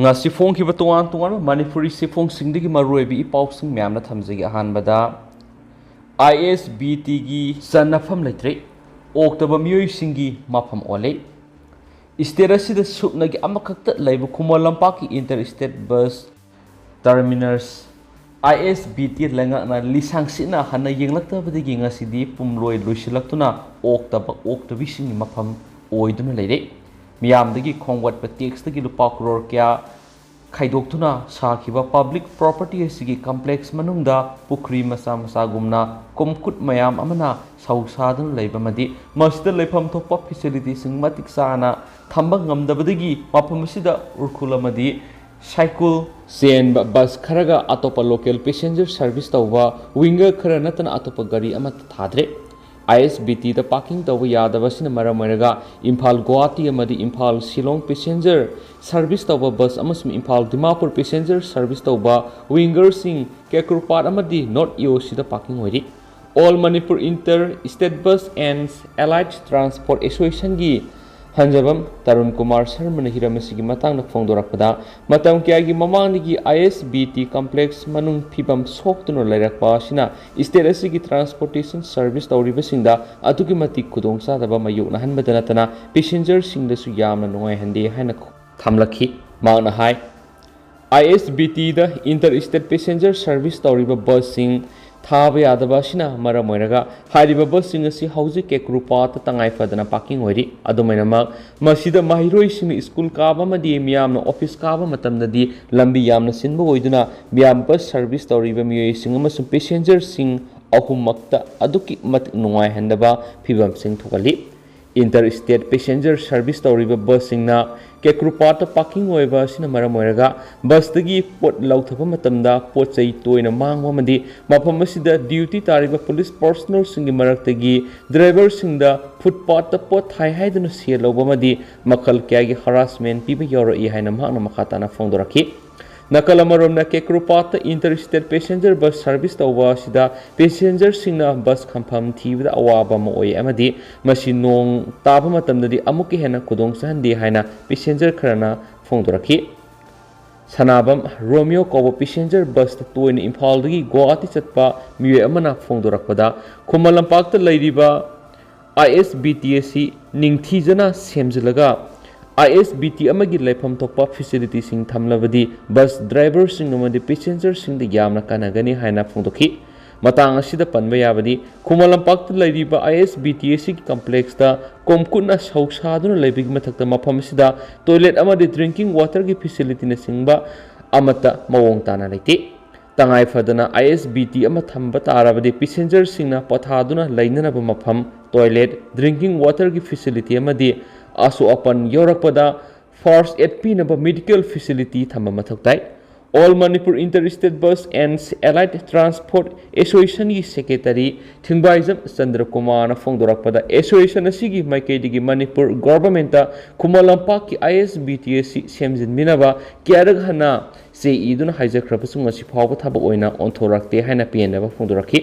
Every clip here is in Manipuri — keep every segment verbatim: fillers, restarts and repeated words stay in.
ꯉꯁꯤ ꯐꯣꯡꯈꯤꯕ ꯇꯣꯉꯥꯟ ꯇꯣꯉꯥꯟꯕ ꯃꯅꯤꯄꯨꯔꯤ ꯆꯦꯐꯣꯡꯁꯤꯡꯗꯒꯤ ꯃꯔꯨꯑꯣꯏꯕ ꯏ ꯄꯥꯎꯁꯤꯡ ꯃꯌꯥꯝꯅ ꯊꯝꯖꯒꯦ꯫ ꯑꯍꯥꯟꯕꯗ, ꯑꯥꯏ ꯑꯦꯁ ꯕꯤ ꯇꯤꯒꯤ ꯆꯟꯅꯐꯝ ꯂꯩꯇ꯭ꯔꯦ, ꯑꯣꯛꯇꯕ ꯃꯤꯑꯣꯏꯁꯤꯡꯒꯤ ꯃꯐꯝ ꯑꯣꯜꯂꯦ꯫ ꯏꯁꯇꯦꯠ ꯑꯁꯤꯗ ꯁꯨꯞꯅꯒꯤ ꯑꯃꯈꯛꯇ ꯂꯩꯕ ꯈꯨꯃꯟ ꯂꯝꯄꯥꯛꯀꯤ ꯏꯟꯇꯔ ꯏꯁꯇꯦꯠ ꯕꯁ ꯇꯔꯃꯤꯅꯔꯁ ꯑꯥꯏ ꯑꯦꯁ ꯕꯤ ꯇꯤ ꯂꯩꯉꯥꯛꯅ ꯂꯤꯁꯥꯡ ꯁꯤꯠꯅ ꯍꯟꯅ ꯌꯦꯡꯂꯛꯇꯕꯗꯒꯤ ꯉꯁꯤꯗꯤ ꯄꯨꯝꯂꯣꯏ ꯂꯣꯏꯁꯤꯜꯂꯛꯇꯨꯅ ꯑꯣꯛꯇꯕ ꯑꯣꯛꯇꯕꯤꯁꯤꯡꯒꯤ ꯃꯐꯝ ꯑꯣꯏꯗꯨꯅ ꯂꯩꯔꯦ꯫ ꯃꯤꯌꯥꯝꯗꯒꯤ ꯈꯣꯝꯒꯠꯄ ꯇꯦꯛꯁꯇꯒꯤ ꯂꯨꯄꯥ ꯀ꯭ꯔꯣꯔ ꯀꯌꯥ ꯈꯥꯏꯗꯣꯛꯇꯨꯅ ꯁꯥꯈꯤꯕ ꯄꯕ꯭ꯂꯤꯛ ꯄ꯭ꯔꯣꯄꯔꯇꯤ ꯑꯁꯤꯒꯤ ꯀꯝꯄ꯭ꯂꯦꯛꯁ ꯃꯅꯨꯡꯗ ꯄꯨꯈ꯭ꯔꯤ ꯃꯆꯥ ꯃꯆꯥꯒꯨꯝꯅ ꯀꯨꯝꯀꯨꯠ ꯃꯌꯥꯝ ꯑꯃꯅ ꯁꯧ ꯁꯥꯗꯨꯅ ꯂꯩꯕ ꯑꯃꯗꯤ ꯃꯁꯤꯗ ꯂꯩꯐꯝ ꯊꯣꯛꯄ ꯐꯦꯁꯤꯂꯤꯇꯤꯁꯤꯡ ꯃꯇꯤꯛ ꯆꯥꯅ ꯊꯝꯕ ꯉꯝꯗꯕꯗꯒꯤ ꯃꯐꯝ ꯑꯁꯤꯗ ꯎꯔꯈꯨꯜ ꯑꯃꯗꯤ ꯁꯥꯏꯀꯨꯜ ꯆꯦꯟꯕ ꯕꯁ ꯈꯔꯒ ꯑꯇꯣꯞꯄ ꯂꯣꯀꯦꯜ ꯄꯦꯁꯦꯟꯖꯔ ꯁꯔꯚꯤꯁ ꯇꯧꯕ ꯋꯤꯡꯒꯔ ꯈꯔ ꯅꯠꯇꯅ ꯑꯇꯣꯞꯄ ꯒꯥꯔꯤ ꯑꯃꯠꯇ ꯊꯥꯗ꯭ꯔꯦ꯫ ꯑꯥꯏ ꯑꯦꯁ ꯕꯤ ꯇꯤꯗ ꯄꯥꯔꯀꯤꯡ ꯇꯧꯕ ꯌꯥꯗꯕ ꯑꯁꯤꯅ ꯃꯔꯝ ꯑꯣꯏꯔꯒ ꯏꯝꯐꯥꯜ ꯒꯨꯋꯥꯍꯥꯇꯤ ꯑꯃꯗꯤ ꯏꯝꯐꯥꯜ ꯁꯤꯂꯣꯡ ꯄꯦꯁꯦꯟꯖꯔ ꯁꯔꯚꯤꯁ ꯇꯧꯕ ꯕꯁ ꯑꯃꯁꯨꯡ ꯏꯝꯐꯥꯜ ꯗꯤꯃꯥꯄꯨꯔ ꯄꯦꯁꯦꯟꯖꯔ ꯁꯔꯚꯤꯁ ꯇꯧꯕ ꯋꯤꯡꯒꯔꯁꯤꯡ ꯀꯦꯀ꯭ꯔꯨꯄꯥꯠ ꯑꯃꯗꯤ ꯅꯣꯔꯠ ꯏ ꯑꯣ ꯁꯤꯗ ꯄꯥꯔꯀꯤꯡ ꯑꯣꯏꯔꯤ꯫ All Manipur Inter State Bus and Allied Transport Associationꯒꯤ ꯍꯟꯖꯕꯝ Tarun Kumar ꯁꯔꯃꯅ ꯍꯤꯔꯝ ꯑꯁꯤꯒꯤ ꯃꯇꯥꯡꯗ ꯐꯣꯡꯗꯣꯔꯛꯄꯗ, ꯃꯇꯝ ꯀꯌꯥꯒꯤ ꯃꯃꯥꯡꯗꯒꯤ ꯑꯥꯏ ꯑꯦꯁ ꯕꯤ ꯇꯤ ꯀꯝꯄ꯭ꯂꯦꯛꯁ ꯃꯅꯨꯡ ꯐꯤꯕꯝ ꯁꯣꯛꯇꯨꯅ ꯂꯩꯔꯛꯄ ꯑꯁꯤꯅ ꯏꯁꯇꯦꯠ ꯑꯁꯤꯒꯤ ꯇ꯭ꯔꯥꯟꯁꯄꯣꯔꯇꯦꯁꯟ ꯁꯔꯚꯤꯁ ꯇꯧꯔꯤꯕꯁꯤꯡꯗ ꯑꯗꯨꯛꯀꯤ ꯃꯇꯤꯛ ꯈꯨꯗꯣꯡꯆꯥꯗꯕ ꯃꯥꯌꯣꯛꯅꯍꯟꯕꯗ ꯅꯠꯇꯅ ꯄꯦꯁꯦꯟꯖꯔꯁꯤꯡꯗꯁꯨ ꯌꯥꯝꯅ ꯅꯨꯡꯉꯥꯏꯍꯟꯗꯦ ꯍꯥꯏꯅ ꯊꯝꯂꯛꯈꯤ꯫ ꯃꯍꯥꯛꯅ ꯍꯥꯏ, ꯑꯥꯏ ꯑꯦꯁ ꯕꯤ ꯇꯤꯗ ꯏꯟꯇꯔ ꯏꯁꯇꯦꯠ ꯄꯦꯁꯦꯟꯖꯔ ꯁꯔꯚꯤꯁ ꯇꯧꯔꯤꯕ ꯕꯁꯁꯤꯡ ꯊꯥꯕ ꯌꯥꯗꯕ ꯑꯁꯤꯅ ꯃꯔꯝ ꯑꯣꯏꯔꯒ ꯍꯥꯏꯔꯤꯕ ꯕꯁꯁꯤꯡ ꯑꯁꯤ ꯍꯧꯖꯤꯛ ꯀꯦꯀ꯭ꯔꯨꯄꯥꯠꯇ ꯇꯉꯥꯏ ꯐꯗꯅ ꯄꯥꯔꯀꯤꯡ ꯑꯣꯏꯔꯤ꯫ ꯑꯗꯨꯃꯥꯏꯅꯃꯛ, ꯃꯁꯤꯗ ꯃꯍꯩꯔꯣꯏꯁꯤꯡꯅ ꯁ꯭ꯀꯨꯜ ꯀꯥꯕ ꯑꯃꯗꯤ ꯃꯤꯌꯥꯝꯅ ꯑꯣꯐꯤꯁ ꯀꯥꯕ ꯃꯇꯝꯗꯗꯤ ꯂꯝꯕꯤ ꯌꯥꯝꯅ ꯆꯤꯟꯕ ꯑꯣꯏꯗꯨꯅ ꯃꯤꯌꯥꯝ ꯕꯁ ꯁꯔꯚꯤꯁ ꯇꯧꯔꯤꯕ ꯃꯤꯑꯣꯏꯁꯤꯡ ꯑꯃꯁꯨꯡ ꯄꯦꯁꯦꯟꯖꯔꯁꯤꯡ ꯑꯍꯨꯝꯃꯛꯇ ꯑꯗꯨꯛꯀꯤ ꯃꯇꯤꯛ ꯅꯨꯡꯉꯥꯏꯍꯟꯗꯕ ꯐꯤꯕꯝꯁꯤꯡ ꯊꯣꯛꯍꯜꯂꯤ꯫ ꯏꯟꯇꯔ ꯏꯁꯇꯦꯠ ꯄꯦꯁꯦꯟꯖꯔ ꯁꯔꯚꯤꯁ ꯇꯧꯔꯤꯕ ꯕꯁꯁꯤꯡꯅ ꯀꯦꯀ꯭ꯔꯨꯄꯥꯠꯇ ꯄꯥꯔꯀꯤꯡ ꯑꯣꯏꯕ ꯑꯁꯤꯅ ꯃꯔꯝ ꯑꯣꯏꯔꯒ ꯕꯁꯇꯒꯤ ꯄꯣꯠ ꯂꯧꯊꯕ ꯃꯇꯝꯗ ꯄꯣꯠ ꯆꯩ ꯇꯣꯏꯅ ꯃꯥꯡꯕ ꯑꯃꯗꯤ ꯃꯐꯝ ꯑꯁꯤꯗ ꯗ꯭ꯌꯨꯇꯤ ꯇꯥꯔꯤꯕ ꯄꯨꯂꯤꯁ ꯄꯔꯁꯣꯅꯦꯜꯁꯤꯡꯒꯤ ꯃꯔꯛꯇꯒꯤ ꯗ꯭ꯔꯥꯏꯚꯔꯁꯤꯡꯗ ꯐꯨꯠꯄꯥꯠꯇ ꯄꯣꯠ ꯊꯥꯏ ꯍꯥꯏꯗꯨꯅ ꯁꯦꯜ ꯂꯧꯕ ꯑꯃꯗꯤ ꯃꯈꯜ ꯀꯌꯥꯒꯤ ꯍꯔꯥꯁꯃꯦꯟ ꯄꯤꯕ ꯌꯥꯎꯔꯛꯏ ꯍꯥꯏꯅ ꯃꯍꯥꯛꯅ ꯃꯈꯥ ꯇꯥꯅ ꯐꯣꯡꯗꯣꯔꯛꯈꯤ꯫ ꯅꯥꯀꯜ ꯑꯃꯔꯣꯝꯗ, ꯀꯦꯀ꯭ꯔꯨꯄꯥꯠꯇ inter state passenger bus service ꯇꯧꯕ ꯑꯁꯤꯗ ꯄꯦꯁꯦꯟꯖꯔꯁꯤꯡꯅ ꯕꯁ ꯈꯝꯐꯝ ꯊꯤꯕꯗ ꯑꯋꯥꯕ ꯑꯃ ꯑꯣꯏ ꯑꯃꯗꯤ ꯃꯁꯤ ꯅꯣꯡ ꯇꯥꯕ ꯃꯇꯝꯗꯗꯤ ꯑꯃꯨꯛꯀ ꯍꯦꯟꯅ ꯈꯨꯗꯣꯡ ꯆꯥꯍꯟꯗꯦ ꯍꯥꯏꯅ ꯄꯦꯁꯦꯟꯖꯔ ꯈꯔꯅ ꯐꯣꯡꯗꯣꯔꯛꯈꯤ꯫ ꯁꯅꯥꯕꯝ ꯔꯣꯃꯤꯌꯣ ꯀꯧꯕ ꯄꯦꯁꯦꯟꯖꯔ ꯕꯁꯇ ꯇꯣꯏꯅ ꯏꯝꯐꯥꯜꯗꯒꯤ ꯒꯨꯋꯥꯍꯥꯇꯤ ꯆꯠꯄ ꯃꯤꯑꯣꯏ ꯑꯃꯅ ꯐꯣꯡꯗꯣꯔꯛꯄꯗ, ꯈꯨꯃꯟ ꯂꯝꯄꯥꯛꯇ ꯂꯩꯔꯤꯕ ꯑꯥꯏ ꯑꯦꯁ ꯕꯤ ꯇꯤ ꯑꯁꯤ ꯅꯤꯡꯊꯤꯖꯅ ꯁꯦꯝꯖꯤꯜꯂꯒ, ꯑꯥꯏ ꯑꯦꯁ ꯕꯤ ꯇꯤ ꯑꯃꯒꯤ ꯂꯩꯐꯝ ꯊꯣꯛꯄ ꯐꯦꯁꯤꯂꯤꯇꯤꯁꯤꯡ ꯊꯝꯂꯕꯗꯤ ꯕꯁ ꯗ꯭ꯔꯥꯏꯚꯔꯁꯤꯡ ꯑꯃꯗꯤ ꯄꯦꯁꯦꯟꯖꯔꯁꯤꯡꯗ ꯌꯥꯝꯅ ꯀꯥꯟꯅꯒꯅꯤ ꯍꯥꯏꯅ ꯐꯣꯡꯗꯣꯛꯈꯤ꯫ ꯃꯇꯥꯡ ꯑꯁꯤꯗ ꯄꯟꯕ ꯌꯥꯕꯗꯤ, ꯈꯨꯃꯟ ꯂꯝꯄꯥꯛꯇ ꯂꯩꯔꯤꯕ ꯑꯥꯏ ꯑꯦꯁ ꯕꯤ ꯇꯤ ꯑꯁꯤꯒꯤ ꯀꯝꯄ꯭ꯂꯦꯛꯁꯇ ꯀꯣꯝꯀꯨꯠꯅ ꯁꯧꯁꯥꯗꯨꯅ ꯂꯩꯕꯒꯤ ꯃꯊꯛꯇ, ꯃꯐꯝ ꯑꯁꯤꯗ ꯇꯣꯏꯂꯦꯠ ꯑꯃꯗꯤ ꯗ꯭ꯔꯤꯡꯀꯤꯡ ꯋꯥꯇꯔꯒꯤ ꯐꯦꯁꯤꯂꯤꯇꯤꯅꯆꯤꯡꯕ ꯑꯃꯠꯇ ꯃꯑꯣꯡ ꯇꯥꯅ ꯂꯩꯇꯦ꯫ ꯇꯉꯥꯏ ꯐꯗꯅ ꯑꯥꯏ ꯑꯦꯁ ꯕꯤ ꯇꯤ ꯑꯃ ꯊꯝꯕ ꯇꯥꯔꯕꯗꯤ, ꯄꯦꯁꯦꯟꯖꯔꯁꯤꯡꯅ ꯄꯣꯊꯥꯗꯨꯅ ꯂꯩꯅꯅꯕ ꯃꯐꯝ, ꯇꯣꯏꯂꯦꯠ, ꯗ꯭ꯔꯤꯡꯀꯤꯡ ꯋꯥꯇꯔꯒꯤ ꯐꯦꯁꯤꯂꯤꯇꯤ ꯑꯃꯗꯤ ꯑꯁꯣꯛ ꯑꯄꯟ ꯌꯥꯎꯔꯛꯄꯗ ꯐꯥꯔꯁ ꯑꯦꯗ ꯄꯤꯅꯕ ꯃꯦꯗꯤꯀꯦꯜ ꯐꯦꯁꯤꯂꯤꯇꯤ ꯊꯝꯕ ꯃꯊꯧ ꯇꯥꯏ꯫ All Manipur Inter-State Bus and Allied Transport Associationꯒꯤ ꯁꯦꯀ꯭ꯔꯦꯇꯔꯤ ꯊꯤꯡꯕꯥꯏꯖꯝ ꯆꯟꯗ꯭ꯔꯀꯨꯃꯥꯔꯅ ꯐꯣꯡꯗꯣꯔꯛꯄꯗ, ꯑꯦꯁꯣꯁꯤꯌꯦꯁꯟ ꯑꯁꯤꯒꯤ ꯃꯥꯏꯀꯩꯗꯒꯤ ꯃꯅꯤꯄꯨꯔ ꯒꯣꯚꯔꯟꯃꯦꯟꯠꯇ ꯈꯨꯃꯟ ꯂꯝꯄꯥꯛꯀꯤ ꯑꯥꯏ ꯑꯦꯁ ꯕꯤ ꯇꯤ ꯑꯁꯤ ꯁꯦꯝꯖꯤꯟꯕꯤꯅꯕ ꯀꯌꯥꯔꯛ ꯍꯟꯅ ꯆꯦ ꯏꯗꯨꯅ ꯍꯥꯏꯖꯈ꯭ꯔꯕꯁꯨ, ꯉꯁꯤ ꯐꯥꯎꯕ ꯊꯕꯛ ꯑꯣꯏꯅ ꯑꯣꯟꯊꯣꯔꯛꯇꯦ ꯍꯥꯏꯅ ꯄꯦꯟꯗꯕ ꯐꯣꯡꯗꯣꯔꯛꯈꯤ꯫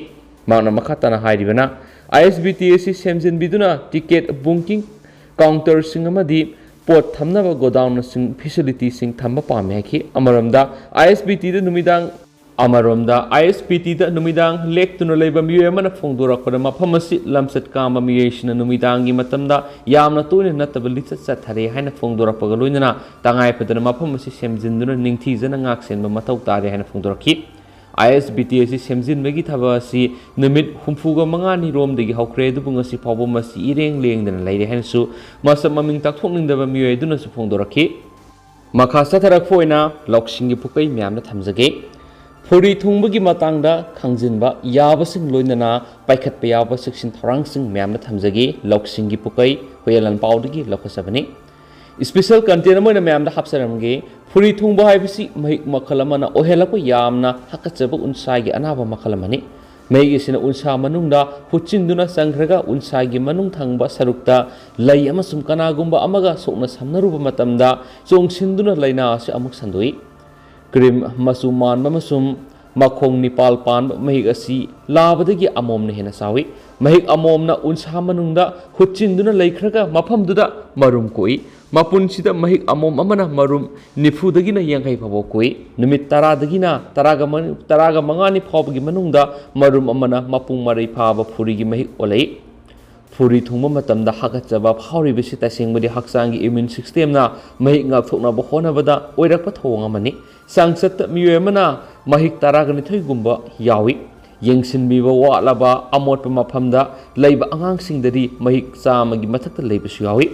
ꯃꯍꯥꯛꯅ ꯃꯈꯥ ꯇꯥꯅ ꯍꯥꯏꯔꯤꯕꯅ, ꯑꯥꯏ ꯑꯦꯁ ꯕꯤ ꯇꯤ ꯑꯁꯤ ꯁꯦꯝꯖꯤꯟꯕꯤꯗꯨꯅ ꯇꯤꯀꯦꯠ ꯕꯨꯀꯤꯡ ꯀꯥꯎꯟꯇꯔꯁꯤꯡ ꯑꯃꯗꯤ ꯄꯣꯠ ꯊꯝꯅꯕ ꯒꯣꯗꯥꯎꯟꯅꯆꯤꯡ ꯐꯦꯁꯤꯂꯤꯇꯤꯁꯤꯡ ꯊꯝꯕ ꯄꯥꯝꯃꯤ ꯍꯥꯏꯈꯤ꯫ ꯑꯃꯔꯣꯝꯗ, ꯑꯥꯏ ꯑꯦꯁ ꯕꯤ ꯇꯤꯗ ꯅꯨꯃꯤꯗꯥꯡ ꯑꯃꯔꯣꯝꯗ, ꯑꯥꯏ ꯑꯦꯁ ꯕꯤ ꯇꯤꯗ ꯅꯨꯃꯤꯗꯥꯡ ꯂꯦꯛꯇꯨꯅ ꯂꯩꯕ ꯃꯤꯑꯣꯏ ꯑꯃꯅ ꯐꯣꯡꯗꯣꯔꯛꯄꯗ, ꯃꯐꯝ ꯑꯁꯤ ꯂꯝꯆꯠ ꯀꯥꯝꯕ ꯃꯤꯑꯣꯏꯁꯤꯡꯅ ꯅꯨꯃꯤꯗꯥꯡꯒꯤ ꯃꯇꯝꯗ ꯌꯥꯝꯅ ꯇꯣꯏꯅ ꯅꯠꯇꯕ ꯂꯤꯆꯠ ꯆꯠꯊꯔꯦ ꯍꯥꯏꯅ ꯐꯣꯡꯗꯣꯔꯛꯄꯒ ꯂꯣꯏꯅꯅ, ꯇꯉꯥꯏ ꯐꯗꯅ ꯃꯐꯝ ꯑꯁꯤ ꯁꯦꯝꯖꯤꯟꯗꯨꯅ ꯅꯤꯡꯊꯤꯖꯅ ꯉꯥꯛꯁꯦꯟꯕ ꯃꯊꯧ ꯇꯥꯔꯦ ꯍꯥꯏꯅ ꯐꯣꯡꯗꯣꯔꯛꯈꯤ꯫ ꯑꯥꯏ ꯑꯦꯁ ꯕꯤ ꯇꯤ ꯑꯁꯤ ꯁꯦꯝꯖꯤꯟꯕꯒꯤ ꯊꯕꯛ ꯑꯁꯤ ꯅꯨꯃꯤꯠ ꯍꯨꯝꯐꯨꯒ ꯃꯉꯥꯅꯤ ꯔꯣꯝꯗꯒꯤ ꯍꯧꯈ꯭ꯔꯦ, ꯑꯗꯨꯕꯨ ꯉꯁꯤ ꯐꯥꯎꯕ ꯃꯁꯤ ꯏꯔꯦꯡ ꯂꯦꯡꯗꯅ ꯂꯩꯔꯦ ꯍꯥꯏꯅꯁꯨ ꯃꯁꯛ ꯃꯃꯤꯡ ꯇꯥꯛꯊꯣꯛꯅꯤꯡꯗꯕ ꯃꯤꯑꯣꯏ ꯑꯗꯨꯅꯁꯨ ꯐꯣꯡꯗꯣꯔꯛꯈꯤ꯫ ꯃꯈꯥ ꯆꯠꯊꯔꯛꯄ ꯑꯣꯏꯅ ꯂꯧꯁꯤꯡꯒꯤ ꯄꯨꯀꯩ ꯃꯌꯥꯝꯗ ꯊꯝꯖꯒꯦ꯫ ꯐꯨꯔꯤ ꯊꯨꯡꯕꯒꯤ ꯃꯇꯥꯡꯗ ꯈꯪꯖꯤꯟꯕ ꯌꯥꯕꯁꯤꯡ ꯂꯣꯏꯅꯅ ꯄꯥꯏꯈꯠꯄ ꯌꯥꯕ ꯆꯦꯛꯁꯤꯟ ꯊꯧꯔꯥꯡꯁꯤꯡ ꯃꯌꯥꯝꯗ ꯊꯝꯖꯒꯦ꯫ ꯂꯧꯁꯤꯡꯒꯤ ꯄꯨꯀꯩ ꯍꯨꯌꯦꯟ ꯂꯥꯟꯄꯥꯎꯗꯒꯤ ꯂꯧꯈꯠꯆꯕꯅꯤ꯫ ꯏꯁꯄꯤꯁꯦꯜ ꯀꯟꯇꯦꯟ ꯑꯃ ꯑꯣꯏꯅ ꯃꯌꯥꯝꯗ ꯍꯥꯞꯆꯔꯝꯒꯦ꯫ ꯐꯨꯔꯤ ꯊꯨꯡꯕ ꯍꯥꯏꯕꯁꯤ ꯃꯍꯤꯛ ꯃꯈꯜ ꯑꯃꯅ ꯑꯣꯏꯍꯜꯂꯛꯄ ꯌꯥꯝꯅ ꯍꯥꯀꯠꯆꯕ ꯎꯟꯁꯥꯒꯤ ꯑꯅꯥꯕ ꯃꯈꯜ ꯑꯃꯅꯤ꯫ ꯃꯍꯤꯛ ꯑꯁꯤꯅ ꯎꯟꯁꯥ ꯃꯅꯨꯡꯗ ꯍꯨꯠꯆꯤꯟꯗꯨꯅ ꯆꯪꯈ꯭ꯔꯒ ꯎꯟꯁꯥꯒꯤ ꯃꯅꯨꯡ ꯊꯪꯕ ꯁꯔꯨꯛꯇ ꯂꯩ ꯑꯃꯁꯨꯡ ꯀꯅꯥꯒꯨꯝꯕ ꯑꯃꯒ ꯁꯣꯛꯅ ꯁꯝꯅꯔꯨꯕ ꯃꯇꯝꯗ ꯆꯣꯡꯁꯤꯟꯗꯨꯅ ꯂꯥꯏꯅꯥ ꯑꯁꯤ ꯑꯃꯨꯛ ꯁꯟꯗꯣꯛꯏ꯫ ꯀ꯭ꯔꯤꯝ ꯃꯆꯨ ꯃꯥꯟꯕ ꯑꯃꯁꯨꯡ ꯃꯈꯣꯡ ꯅꯤꯄꯥꯜ ꯄꯥꯟꯕ ꯃꯍꯤꯛ ꯑꯁꯤ ꯂꯥꯕꯗꯒꯤ ꯑꯃꯣꯝꯅ ꯍꯦꯟꯅ ꯆꯥꯎꯏ꯫ ꯃꯍꯤꯛ ꯑꯃꯣꯝꯅ ꯎꯟꯁꯥ ꯃꯅꯨꯡꯗ ꯍꯨꯠꯆꯤꯟꯗꯨꯅ ꯂꯩꯈ꯭ꯔꯒ ꯃꯐꯝꯗꯨꯗ ꯃꯔꯨꯝ ꯀꯣꯛꯏ꯫ ꯃꯄꯨꯟꯁꯤꯗ ꯃꯍꯤꯛ ꯑꯃꯣꯝ ꯑꯃꯅ ꯃꯔꯨꯝ ꯅꯤꯐꯨꯗꯒꯤꯅ ꯌꯥꯡꯈꯩ ꯐꯥꯎꯕ ꯀꯣꯛꯏ꯫ ꯅꯨꯃꯤꯠ ꯇꯔꯥꯗꯒꯤꯅ ꯇꯔꯥꯒ ꯃ-, ꯇꯔꯥꯒ ꯃꯉꯥꯅꯤ ꯐꯥꯎꯕꯒꯤ ꯃꯅꯨꯡꯗ ꯃꯔꯨꯝ ꯑꯃꯅ ꯃꯄꯨꯡ ꯃꯔꯩ ꯐꯥꯕ ꯐꯨꯔꯤꯒꯤ ꯃꯍꯤꯛ ꯑꯣꯜꯂꯛꯏ꯫ ꯐꯨꯔꯤ ꯊꯨꯡꯕ ꯃꯇꯝꯗ ꯍꯥꯀꯠꯆꯕ ꯐꯥꯎꯔꯤꯕꯁꯤ ꯇꯁꯦꯡꯕꯗꯤ ꯍꯛꯆꯥꯡꯒꯤ ꯏꯃ꯭ꯌꯨꯟ ꯁꯤꯁꯇꯦꯝꯅ ꯃꯍꯤꯛ ꯉꯥꯛꯊꯣꯛꯅꯕ ꯍꯣꯠꯅꯕꯗ ꯑꯣꯏꯔꯛꯄ ꯊꯧꯑꯣꯡ ꯑꯃꯅꯤ꯫ ꯆꯥꯡꯆꯠꯇ ꯃꯤꯑꯣꯏ ꯑꯃꯅ ꯃꯍꯤꯛ ꯇꯔꯥꯒ ꯅꯤꯊꯣꯏꯒꯨꯝꯕ ꯌꯥꯎꯏ꯫ ꯌꯦꯡꯁꯤꯟꯕꯤꯕ ꯋꯥꯠꯂꯕ ꯑꯃꯣꯠꯄ ꯃꯐꯝꯗ ꯂꯩꯕ ꯑꯉꯥꯡꯁꯤꯡꯗꯗꯤ ꯃꯍꯤꯛ ꯆꯥꯝꯃꯒꯤ ꯃꯊꯛꯇ ꯂꯩꯕꯁꯨ ꯌꯥꯎꯏ꯫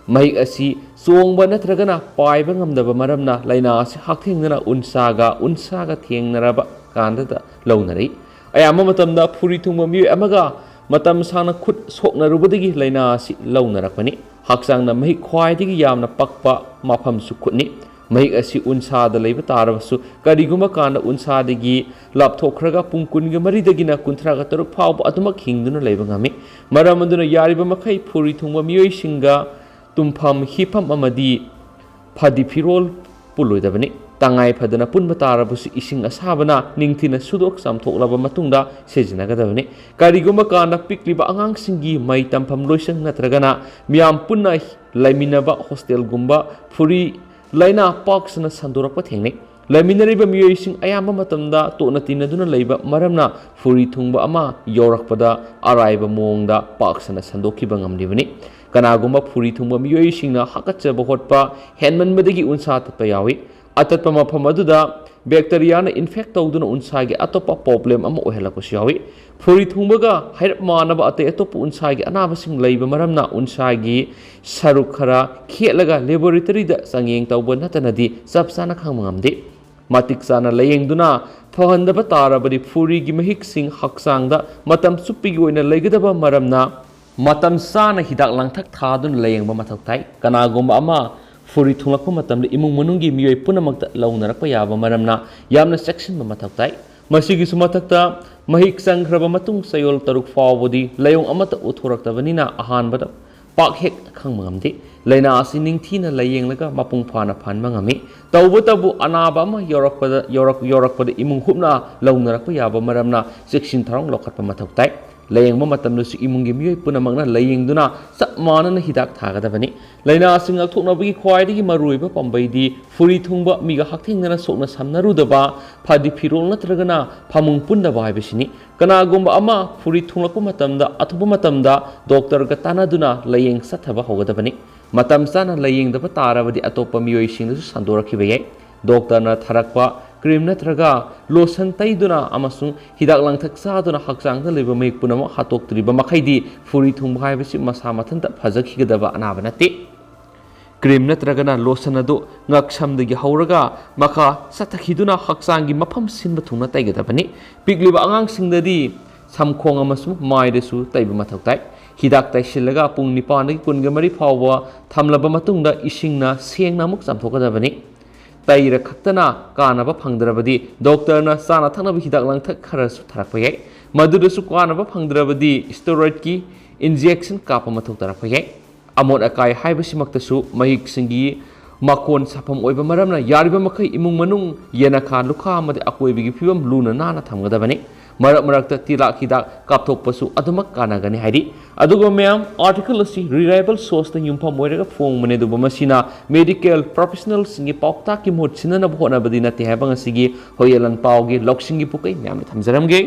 ꯃꯍꯤꯛ ꯑꯁꯤ ꯆꯣꯡꯕ ꯅꯠꯇ꯭ꯔꯒꯅ ꯄꯥꯏꯕ ꯉꯝꯗꯕ ꯃꯔꯝꯅ ꯂꯥꯏꯅꯥ ꯑꯁꯤ ꯍꯛꯊꯦꯡꯅꯅ ꯎꯟꯁꯥꯒ, ꯎꯟꯁꯥꯒ ꯊꯦꯡꯅꯔꯕ ꯀꯥꯟꯗꯗ ꯂꯧꯅꯔꯛꯏ꯫ ꯑꯌꯥꯝꯕ ꯃꯇꯝꯗ ꯐꯨꯔꯤ ꯊꯨꯡꯕ ꯃꯤꯑꯣꯏ ꯑꯃꯒ ꯃꯇꯝ ꯁꯥꯡꯅ ꯈꯨꯠ ꯁꯣꯛꯅꯔꯨꯕꯗꯒꯤ ꯂꯥꯏꯅꯥ ꯑꯁꯤ ꯂꯧꯅꯔꯛꯄꯅꯤ꯫ ꯍꯛꯆꯥꯡꯗ ꯃꯍꯤꯛ ꯈ꯭ꯋꯥꯏꯗꯒꯤ ꯌꯥꯝꯅ ꯄꯛꯄ ꯃꯐꯝꯁꯨ ꯈꯨꯠꯅꯤ꯫ ꯃꯍꯤꯛ ꯑꯁꯤ ꯎꯟꯁꯥꯗ ꯂꯩꯕ ꯇꯥꯔꯕꯁꯨ, ꯀꯔꯤꯒꯨꯝꯕ ꯀꯥꯟꯗ ꯎꯟꯁꯥꯗꯒꯤ ꯂꯥꯞꯊꯣꯛꯈ꯭ꯔꯒ ꯄꯨꯡ ꯀꯨꯟꯒ ꯃꯔꯤꯗꯒꯤꯅ ꯀꯨꯟꯊ꯭ꯔꯥꯒ ꯇꯔꯨꯛ ꯐꯥꯎꯕ ꯑꯗꯨꯃꯛ ꯍꯤꯡꯗꯨꯅ ꯂꯩꯕ ꯉꯝꯃꯤ꯫ ꯃꯔꯝ ꯑꯗꯨꯅ ꯌꯥꯔꯤꯕ ꯃꯈꯩ ꯐꯨꯔꯤ ꯊꯨꯡꯕ ꯃꯤꯑꯣꯏꯁꯤꯡꯒ ꯇꯨꯝꯐꯝ, ꯍꯤꯞꯐꯝ ꯑꯃꯗꯤ ꯐꯗꯤ ꯐꯤꯔꯣꯜ ꯄꯨꯜꯂꯣꯏꯗꯕꯅꯤ꯫ ꯇꯉꯥꯏ ꯐꯗꯅ ꯄꯨꯟꯕ ꯇꯥꯔꯕꯁꯨ ꯏꯁꯤꯡ ꯑꯁꯥꯕꯅ ꯅꯤꯡꯊꯤꯅ ꯁꯨꯗꯣꯛ ꯆꯥꯝꯊꯣꯛꯂꯕ ꯃꯇꯨꯡꯗ ꯁꯤꯖꯤꯟꯅꯒꯗꯕꯅꯤ꯫ ꯀꯔꯤꯒꯨꯝꯕ ꯀꯥꯟꯗ ꯄꯤꯛꯂꯤꯕ ꯑꯉꯥꯡꯁꯤꯡꯒꯤ ꯃꯍꯩ ꯇꯝꯐꯝ ꯂꯣꯏꯁꯪ ꯅꯠꯇ꯭ꯔꯒꯅ ꯃꯤꯌꯥꯝ ꯄꯨꯟꯅ ꯂꯩꯃꯤꯟꯅꯕ ꯍꯣꯁꯇꯦꯜꯒꯨꯝꯕ ꯐꯨꯔꯤ ꯂꯥꯏꯅꯥ ꯄꯥꯛ ꯁꯟꯅ ꯁꯟꯗꯣꯔꯛꯄ ꯊꯦꯡꯅꯩ꯫ ꯂꯩꯃꯤꯟꯅꯔꯤꯕ ꯃꯤꯑꯣꯏꯁꯤꯡ ꯑꯌꯥꯝꯕ ꯃꯇꯝꯗ ꯇꯣꯠꯅ ꯇꯤꯟꯅꯗꯨꯅ ꯂꯩꯕ ꯃꯔꯝꯅ ꯐꯨꯔꯤ ꯊꯨꯡꯕ ꯑꯃ ꯌꯧꯔꯛꯄꯗ ꯑꯔꯥꯏꯕ ꯃꯑꯣꯡꯗ ꯄꯥꯛ ꯁꯟꯅ ꯁꯟꯗꯣꯛꯈꯤꯕ ꯉꯝꯂꯤꯕꯅꯤ꯫ ꯀꯅꯥꯒꯨꯝꯕ ꯐꯨꯔꯤ ꯊꯨꯡꯕ ꯃꯤꯑꯣꯏꯁꯤꯡꯅ ꯍꯥꯀꯠꯆꯕ ꯍꯣꯠꯄ ꯍꯦꯟꯃꯟꯕꯗꯒꯤ ꯎꯟꯁꯥ ꯇꯠꯄ ꯌꯥꯎꯏ꯫ ꯑꯇꯠꯄ ꯃꯐꯝ ꯑꯗꯨꯗ ꯕꯦꯛꯇꯔꯤꯌꯥꯅ ꯏꯟꯐꯦꯛ ꯇꯧꯗꯨꯅ ꯎꯟꯁꯥꯒꯤ ꯑꯇꯣꯞꯄ ꯄ꯭ꯔꯣꯕ꯭ꯂꯦꯝ ꯑꯃ ꯑꯣꯏꯍꯜꯂꯛꯄꯁꯨ ꯌꯥꯎꯏ꯫ ꯐꯨꯔꯤ ꯊꯨꯡꯕꯒ ꯍꯥꯏꯔꯞ ꯃꯥꯟꯅꯕ ꯑꯇꯩ ꯑꯇꯣꯞꯄ ꯎꯟꯁꯥꯒꯤ ꯑꯅꯥꯕꯁꯤꯡ ꯂꯩꯕ ꯃꯔꯝꯅ ꯎꯟꯁꯥꯒꯤ ꯁꯔꯨꯛ ꯈꯔ ꯈꯦꯠꯂꯒ ꯂꯦꯕꯣꯔꯦꯇꯔꯤꯗ ꯆꯥꯡꯌꯦꯡ ꯇꯧꯕ ꯅꯠꯇꯅꯗꯤ ꯆꯞ ꯆꯥꯅ ꯈꯪꯕ ꯉꯝꯗꯦ꯫ ꯃꯇꯤꯛ ꯆꯥꯅ ꯂꯥꯌꯦꯡꯗꯨꯅ ꯐꯍꯟꯗꯕ ꯇꯥꯔꯕꯗꯤ ꯐꯨꯔꯤꯒꯤ ꯃꯍꯤꯛꯁꯤꯡ ꯍꯛꯆꯥꯡꯗ ꯃꯇꯝ ꯆꯨꯞꯄꯒꯤ ꯑꯣꯏꯅ ꯂꯩꯒꯗꯕ ꯃꯔꯝꯅ ꯃꯇꯝ ꯆꯥꯅ ꯍꯤꯗꯥꯛ ꯂꯥꯡꯊꯛ ꯊꯥꯗꯨꯅ ꯂꯥꯌꯦꯡꯕ ꯃꯊꯧ ꯇꯥꯏ꯫ ꯀꯅꯥꯒꯨꯝꯕ ꯑꯃ ꯐꯨꯔꯤ ꯊꯨꯡꯂꯛꯄ ꯃꯇꯝꯗ ꯏꯃꯨꯡ ꯃꯅꯨꯡꯒꯤ ꯃꯤꯑꯣꯏ ꯄꯨꯝꯅꯃꯛꯇ ꯂꯧꯅꯔꯛꯄ ꯌꯥꯕ ꯃꯔꯝꯅ ꯌꯥꯝꯅ ꯆꯦꯛꯁꯤꯟꯕ ꯃꯊꯧ ꯇꯥꯏ꯫ ꯃꯁꯤꯒꯤꯁꯨ ꯃꯊꯛꯇ ꯃꯍꯤꯛ ꯆꯪꯈ꯭ꯔꯕ ꯃꯇꯨꯡ ꯆꯌꯣꯜ ꯇꯔꯨꯛ ꯐꯥꯎꯕꯗꯤ ꯂꯥꯏꯑꯣꯡ ꯑꯃꯠꯇ ꯎꯠꯊꯣꯔꯛꯇꯕꯅꯤꯅ ꯑꯍꯥꯟꯕꯗ ꯄꯥꯛ ꯍꯦꯛ ꯈꯪꯕ ꯉꯝꯗꯦ꯫ ꯂꯥꯏꯅꯥ ꯑꯁꯤ ꯅꯤꯡꯊꯤꯅ ꯂꯥꯌꯦꯡꯂꯒ ꯃꯄꯨꯡ ꯐꯥꯅ ꯐꯍꯟꯕ ꯉꯝꯃꯤ꯫ ꯇꯧꯕꯇꯕꯨ ꯑꯅꯥꯕ ꯑꯃ ꯌꯧꯔꯛꯄꯗ, ꯌꯧꯔꯛ-, ꯌꯧꯔꯛꯄꯗ ꯏꯃꯨꯡ ꯍꯨꯞꯅ ꯂꯧꯅꯔꯛꯄ ꯌꯥꯕ ꯃꯔꯝꯅ ꯆꯦꯛꯁꯤꯟ ꯊꯧꯔꯥꯡ ꯂꯧꯈꯠꯄ ꯃꯊꯧ ꯇꯥꯏ꯫ ꯂꯥꯌꯦꯡꯕ ꯃꯇꯝꯗꯁꯨ ꯏꯃꯨꯡꯒꯤ ꯃꯤꯑꯣꯏ ꯄꯨꯝꯅꯃꯛꯅ ꯂꯥꯌꯦꯡꯗꯨꯅ ꯆꯞ ꯃꯥꯟꯅꯅ ꯍꯤꯗꯥꯛ ꯊꯥꯒꯗꯕꯅꯤ꯫ ꯂꯥꯏꯅꯥ ꯑꯁꯤ ꯉꯥꯛꯊꯣꯛꯅꯕꯒꯤ ꯈ꯭ꯋꯥꯏꯗꯒꯤ ꯃꯔꯨꯑꯣꯏꯕ ꯄꯥꯝꯕꯩꯗꯤ ꯐꯨꯔꯤ ꯊꯨꯡꯕ, ꯃꯤꯒ ꯍꯛꯊꯦꯡꯅꯅ ꯁꯣꯛꯅ ꯁꯝꯅꯔꯨꯗꯕ, ꯐꯗꯤ ꯐꯤꯔꯣꯜ ꯅꯠꯇ꯭ꯔꯒꯅ ꯐꯃꯨꯡ ꯄꯨꯟꯗꯕ ꯍꯥꯏꯕꯁꯤꯅꯤ꯫ ꯀꯅꯥꯒꯨꯝꯕ ꯑꯃ ꯐꯨꯔꯤ ꯊꯨꯡꯂꯛꯄ ꯃꯇꯝꯗ, ꯑꯊꯨꯕ ꯃꯇꯝꯗ ꯗꯣꯛꯇꯔꯒ ꯇꯥꯟꯅꯗꯨꯅ ꯂꯥꯌꯦꯡ ꯆꯠꯊꯕ ꯍꯧꯒꯗꯕꯅꯤ꯫ ꯃꯇꯝ ꯆꯥꯅ ꯂꯥꯌꯦꯡꯗꯕ ꯇꯥꯔꯕꯗꯤ ꯑꯇꯣꯞꯄ ꯃꯤꯑꯣꯏꯁꯤꯡꯗꯁꯨ ꯁꯟꯗꯣꯔꯛꯈꯤꯕ ꯌꯥꯏ꯫ ꯗꯣꯛꯇꯔꯅ ꯊꯥꯔꯛꯄ ꯀ꯭ꯔꯤꯝ ꯅꯠꯇ꯭ꯔꯒ ꯂꯣꯁꯟ ꯇꯩꯗꯨꯅ ꯑꯃꯁꯨꯡ ꯍꯤꯗꯥꯛ ꯂꯥꯡꯊꯛ ꯆꯥꯗꯨꯅ ꯍꯛꯆꯥꯡꯗ ꯂꯩꯕ ꯃꯍꯤꯛ ꯄꯨꯝꯅꯃꯛ ꯍꯥꯠꯇꯣꯛꯇ꯭ꯔꯤꯕ ꯃꯈꯩꯗꯤ ꯐꯨꯔꯤ ꯊꯨꯡꯕ ꯍꯥꯏꯕꯁꯤ ꯃꯁꯥ ꯃꯊꯟꯇ ꯐꯖꯈꯤꯒꯗꯕ ꯑꯅꯥꯕ ꯅꯠꯇꯦ꯫ ꯀ꯭ꯔꯤꯝ ꯅꯠꯇ꯭ꯔꯒꯅ ꯂꯣꯁꯟ ꯑꯗꯨ ꯉꯛꯁꯝꯗꯒꯤ ꯍꯧꯔꯒ ꯃꯈꯥ ꯆꯠꯊꯈꯤꯗꯨꯅ ꯍꯛꯆꯥꯡꯒꯤ ꯃꯐꯝ ꯁꯤꯟꯕ ꯊꯨꯡꯅ ꯇꯩꯒꯗꯕꯅꯤ꯫ ꯄꯤꯛꯂꯤꯕ ꯑꯉꯥꯡꯁꯤꯡꯗꯗꯤ ꯁꯝꯈꯣꯡ ꯑꯃꯁꯨꯡ ꯃꯥꯏꯗꯁꯨ ꯇꯩꯕ ꯃꯊꯧ ꯇꯥꯏ꯫ ꯍꯤꯗꯥꯛ ꯇꯩꯁꯤꯜꯂꯒ ꯄꯨꯡ ꯅꯤꯄꯥꯟꯗꯒꯤ ꯀꯨꯟꯒ ꯃꯔꯤ ꯐꯥꯎꯕ ꯊꯝꯂꯕ ꯃꯇꯨꯡꯗ ꯏꯁꯤꯡꯅ ꯁꯦꯡꯅ ꯑꯃꯨꯛ ꯆꯥꯝꯊꯣꯛꯀꯗꯕꯅꯤ꯫ ꯇꯩꯔ ꯈꯛꯇꯅ ꯀꯥꯟꯅꯕ ꯐꯪꯗ꯭ꯔꯕꯗꯤ ꯗꯣꯛꯇꯔꯅ ꯆꯥꯅ ꯊꯛꯅꯕ ꯍꯤꯗꯥꯛ ꯂꯥꯡꯊꯛ ꯈꯔꯁꯨ ꯊꯥꯔꯛꯄ ꯌꯥꯏ꯫ ꯃꯗꯨꯗꯁꯨ ꯀꯥꯟꯅꯕ ꯐꯪꯗ꯭ꯔꯕꯗꯤ ꯁ꯭ꯇꯦꯔꯣꯏꯗꯀꯤ ꯏꯟꯖꯦꯛꯁꯟ ꯀꯥꯞꯄ ꯃꯊꯧ ꯇꯥꯔꯛꯄ ꯌꯥꯏ꯫ ꯑꯃꯣꯠ ꯑꯀꯥꯏ ꯍꯥꯏꯕꯁꯤꯃꯛꯇꯁꯨ ꯃꯍꯤꯛꯁꯤꯡꯒꯤ ꯃꯀꯣꯟ ꯁꯥꯐꯝ ꯑꯣꯏꯕ ꯃꯔꯝꯅ ꯌꯥꯔꯤꯕ ꯃꯈꯩ ꯏꯃꯨꯡ ꯃꯅꯨꯡ, ꯌꯦꯅꯈꯥ ꯂꯨꯈꯥ ꯑꯃꯗꯤ ꯑꯀꯣꯏꯕꯒꯤ ꯐꯤꯕꯝ ꯂꯨꯅ ꯅꯥꯟꯅ ꯊꯝꯒꯗꯕꯅꯤ꯫ ꯃꯔꯛ ꯃꯔꯛꯇ ꯇꯤꯜꯍꯥꯠ ꯍꯤꯗꯥꯛ ꯀꯥꯞꯊꯣꯛꯄꯁꯨ ꯑꯗꯨꯃꯛ ꯀꯥꯟꯅꯒꯅꯤ ꯍꯥꯏꯔꯤ꯫ ꯑꯗꯨꯒ ꯃꯌꯥꯝ, ꯑꯥꯔꯇꯤꯀꯜ ꯑꯁꯤ ꯔꯤꯂꯥꯏꯕꯜ ꯁꯣꯔꯁꯇ ꯌꯨꯝꯐꯝ ꯑꯣꯏꯔꯒ ꯐꯣꯡꯕꯅꯤ, ꯑꯗꯨꯕꯨ ꯃꯁꯤꯅ ꯃꯦꯗꯤꯀꯦꯜ ꯄ꯭ꯔꯣꯐꯦꯁꯅꯦꯜꯁꯤꯡꯒꯤ ꯄꯥꯎꯇꯥꯛꯀꯤ ꯃꯍꯨꯠ ꯁꯤꯟꯅꯅꯕ ꯍꯣꯠꯅꯕꯗꯤ ꯅꯠꯇꯦ ꯍꯥꯏꯕ ꯉꯁꯤꯒꯤ ꯍꯣꯌꯦꯂꯟ ꯄꯥꯎꯒꯤ ꯂꯧꯁꯤꯡꯒꯤ ꯄꯨꯀꯩ ꯃꯌꯥꯝꯗ ꯊꯝꯖꯔꯝꯒꯦ꯫